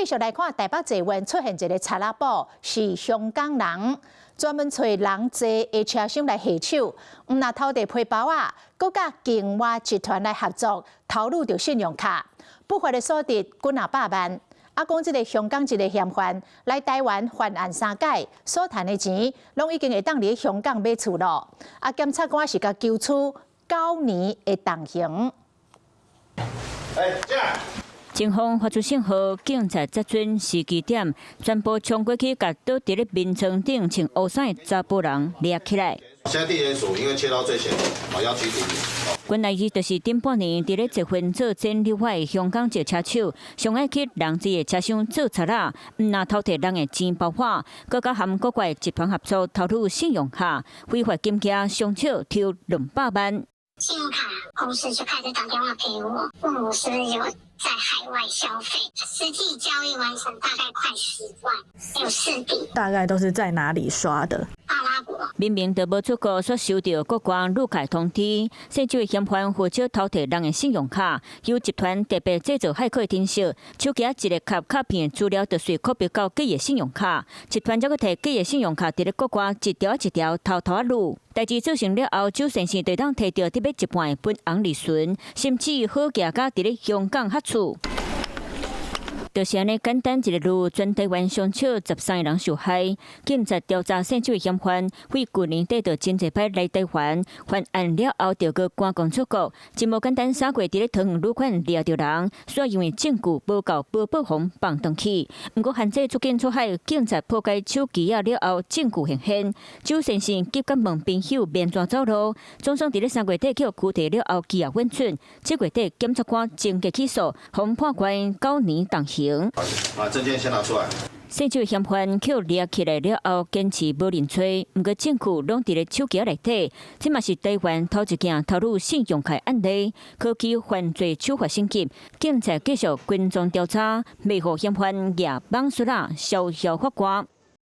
繼續來看台北捷運出現一个賊仔寶，是香港人，專門揣人坐的車廂來下手，毋若偷提皮包仔，閣佮境外集團來合作，偷擄著信用卡，不法的所得幾若百萬。啊，講這个香港一个嫌犯來台灣犯案三擺，所趁的錢攏已經會當佇香港買厝咯。啊，檢察官是共求處9年的重刑。欸，進來。警方發出信號，警察抓準時機點，全部衝過去，共倒佇咧眠床頂穿烏衫的查埔人掠起來。現在地檢署因為竊盜罪嫌，要拘提。原來伊就是頂半年佇咧捷運做剪頭髮的香港籍車手，上愛去人坐的車廂做賊仔，毋若偷提人的錢包仔，閣佮和國外集團合作偷擄信用卡，非法金額上少偷200萬。信用卡公司就開始打電話給我，問我是不是有在海外消費，實際交易完成大概快10萬，有四筆。大概都是在哪裡刷的？阿拉伯。明明就無出國，卻收著國外旅客通知，姓周的嫌犯負責偷提人的信用卡，由集團特別製造駭客程式，手機一个卡卡片資料就隨 copy 到假的信用卡，集團才閣提假的信用卡佇咧國外一條一條偷偷仔擄。代誌做成了後，周先生就當提著得欲一半的本紅利潤，甚至好額佮佇咧香港合厝。就是按呢簡單一个路，全台灣上少13個人受害。警察調查姓周的嫌犯，為舊年底就真濟擺來台灣，犯案了後就閣趕緊出國，真無簡單。3月佇咧桃園旅館掠著人，煞因為證據無夠，無報予放轉去。毋過限制出境出海，警察破解手機仔了後，證據顯現。周先生急佮問朋友免怎走路，總算佇咧3月底予拘提了後，羈押允准。這月底檢察官偵結起訴，予判關9年重刑。啊，證件先拿出來。姓周嫌犯予掠起來了後，堅持無認罪，毋過證據攏佇咧手機內底。這嘛是台灣頭一件偷擄信用卡案例，科技犯罪手法升級，警察繼續跟蹤調查，欲予嫌犯攑蠓鼠仔逍遙法外。